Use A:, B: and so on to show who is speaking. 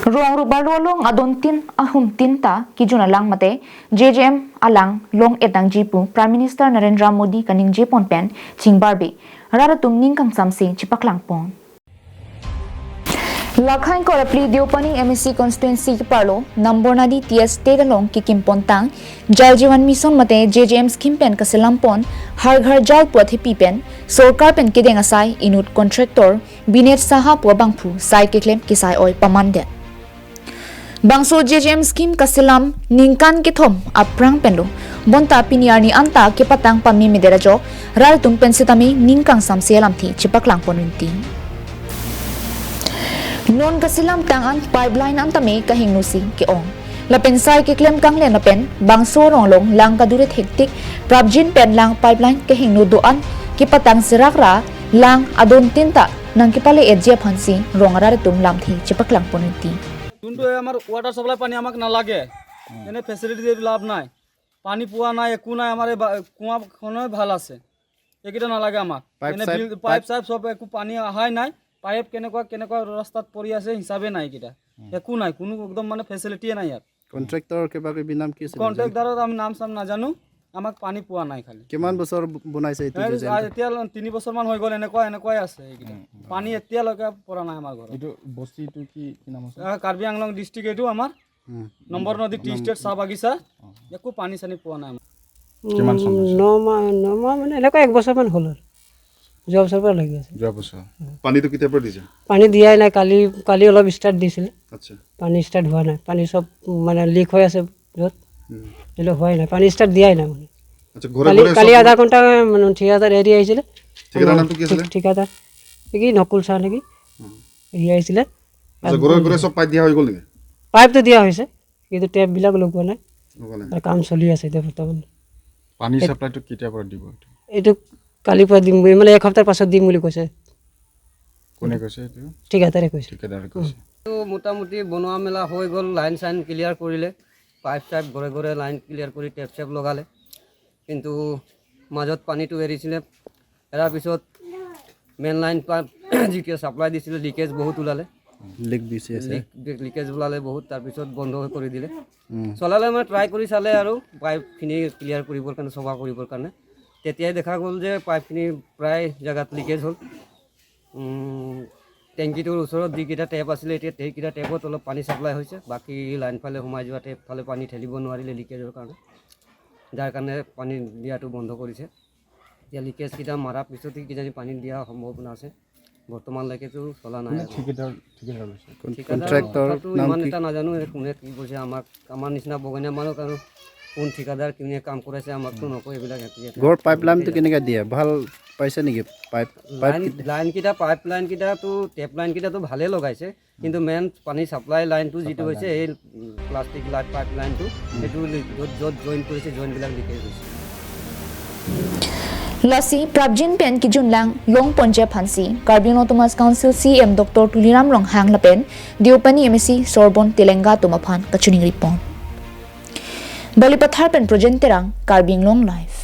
A: Rong ru barlo long adon tin ahum tin ta kijuna lang mate JJM alang long etang jipu Prime Minister Narendra Modi kaning jepon pen chingbarbi rara tum ning kang samsi chipaklang pon. Lakhain korapli Deopani MSc constituency ki parlo number nadi TS state along ki kimpontang Jal Jeevan Mission mate JJM scheme pen kasilampon har ghar jal puathi pi pen sarkar pen kideng asai inut contractor Binet Saha pu bangphu sai ke claim kisai oi pamande. Bangso JJM scheme kasilam ningkan ki thom aprang penlo bonta piniarni anta ke patang pami medera jo ral tum pen sitami ningkang samselam thi chipaklang ponunti. Non kasilam tangan pipeline antame kahing nusi ke ong. Lapen sai ke klem kang len lapen bangso rong long lang kaduret hektik prabjin pen lang pipeline ke hing nu doan ki patang sirak ra lang adon tinta nang ki pale edje phansi rong ra tum lam thi chipaklang ponunti.
B: যোনটো এই আমাৰ water supply পানী আমাক নালাগে, এনে facility দি লাভ নাই, পানী পোৱা নাই, একো নাই। আমাৰ এই কুঁৱাখনে ভাল আছে, এইকেইটা নালাগে আমাক।
C: পাইপ
B: এনে
C: চাইপ-
B: বিল পাইপ চাইপ চব একো পানী অহাই নাই। পাইপ কেনেকুৱা কেনেকুৱা ৰাস্তাত পৰি আছে হিচাপে নাই, এইকেইটা একো নাই, কোনো একদম মানে ফেচিলিটিয়ে নাই ইয়াত।
C: কণ্ট্ৰেক্টৰ কিবা কিবি নাম কি আছিলে?
B: কণ্ট্ৰেক্টাৰত আমি নাম চাম নাজানো, আমাক পানী পোৱা নাই খালি।
C: কিমান বছৰ বনাইছে এইটো?
B: এই
C: ডিজাইন
B: এতিয়া 3 বছৰমান হৈ গ'ল, এনেকুৱা এনেকুৱাই আছে এইকেইটা। পানী এতিয়ালৈকে পৰা নাই আমাৰ ঘৰত।
D: এইটো বস্তিটো কি কি নাম আছে?
B: কাৰ্বি আংলং ডিষ্ট্ৰিক্ট, এইটো আমাৰ নম্বৰ নদী টি ষ্টেট চাহ বাগিচা। একো পানী চানী পোৱা নাই আমাৰ।
D: কিমান চন হৈছে?
E: 9 মাহ, 9 মাহ মানে এনেকুৱা এক বছৰমান হ'ল আৰু যোৱা বছৰৰ পৰা লাগি আছে।
D: যোৱা বছৰ।
F: পানীটো কেতিয়াৰ পৰা দিছে?
E: পানী দিয়াই নাই। কালি কালি অলপ ষ্টাৰ্ট দিছিলে। পানী ষ্টাৰ্ট হোৱা নাই। পানী চব মানে লিক হৈ আছে য'ত সেইটো হোৱাই নাই, পানী ষ্টাৰ্ট দিয়াই নাই মানে।
F: ঘৰে
E: কালি
F: ঘৰে
E: কালি আধা ঘণ্টা মানে ঠিকাদাৰ এৰি আহিছিলে।
F: ঠিকাদাৰ নামটো কি আছিলে?
E: ঠিকাদাৰ কি নকুল চাহ নেকি, এৰি আহিছিলে।
F: ঘৰে ঘৰে চব পাইপ দিয়া হৈ গ'ল নেকি?
E: পাইপটো দিয়া হৈছে, কিন্তু টেপবিলাক লগোৱা নাই।
F: লগোৱা নাই।
E: আৰু কাম চলি আছে এতিয়া বৰ্তমান।
D: পানী চাপ্লাইটো কেতিয়াৰ পৰা দিব এইটো?
E: এইটো কালিৰ পৰা দিম বুলি, মানে এক সপ্তাহৰ পাছত দিম বুলি কৈছে।
D: কোনে কৈছে এইটো?
E: ঠিকাদাৰে কৈছে।
D: ঠিকাদাৰে কৈছে।
G: মোটামুটি বনোৱা মেলা হৈ গ'ল, লাইন চাইন ক্লিয়াৰ কৰিলে, পাইপ চাইপ ঘৰে ঘৰে লাইন ক্লিয়াৰ কৰি টেপ চেপ লগালে। কিন্তু মাজত পানীটো এৰিছিলে, এৰাৰ পিছত মেইন লাইন যেতিয়া ছাপ্লাই দিছিলে, লিকেজ বহুত ওলালে।
C: লিক বেছি আছে।
G: লিকেজ ওলালে বহুত, তাৰপিছত বন্ধ কৰি দিলে। চলালে মানে ট্ৰাই কৰি চালে আৰু পাইপখিনি ক্লিয়াৰ কৰিবৰ কাৰণে, চফা কৰিবৰ কাৰণে। তেতিয়াই দেখা গ'ল যে পাইপখিনি প্ৰায় জেগাত লিকেজ হ'ল। টেংকিটোৰ ওচৰত যিকেইটা টেপ আছিলে, এতিয়া সেইকেইটা টেপত অলপ পানী ছাপ্লাই হৈছে। বাকী লাইন ফালে সোমাই যোৱা টেপ ফালে পানী ঠেলিব নোৱাৰিলে লিকেজৰ কাৰণে, যাৰ কাৰণে পানী দিয়াটো বন্ধ কৰিছে। এতিয়া লিকেজকেইটা মৰাৰ পিছতে কিজানি পানী দিয়া সম্ভাৱনা আছে। বৰ্তমানলৈকেতো চলা নাই আৰু।
D: ঠিকাদাৰ ঠিকাদাৰ লৈছে।
G: ঠিকাদাৰ
C: কণ্ট্ৰেক্টৰ
G: কথাটো
C: নাম
G: ইমান
C: কি?
G: এটা নাজানো, এই কোনে কি কৰিছে। আমাক আমাৰ নিচিনা বগনীয়া মানুহক আৰু কোন ঠিকাদাৰ কোনে কাম কৰাইছে আমাকতো নকয় এইবিলাক সিহঁতি।
C: ঘৰ পাইপ লাইনটো কেনেকৈ দিয়ে, ভাল পাইছে নেকি পাইপ পাইপ?
G: লাইন লাইনকেইটা, পাইপ লাইনকেইটাতো, টেপ লাইনকেইটাতো ভালেই লগাইছে, কিন্তু মেইন পানী ছাপ্লাই লাইনটো যিটো হৈছে, এই প্লাষ্টিক লাইন পাইপ লাইনটো, সেইটো য'ত য'ত জইন কৰিছে, জইনবিলাক লিকেজ হৈছে।
A: Lasi Prabjin Pen Kijun Lang Long Ponja Phansi Karbi Autonomous Council CM Dr. Tuliram Rong Hang Lapen Diopani MSc Sorbon Telenga Tumaphan Kachuning Ripon Balipathar Pen Projen Terang, Karbi Anglong Live.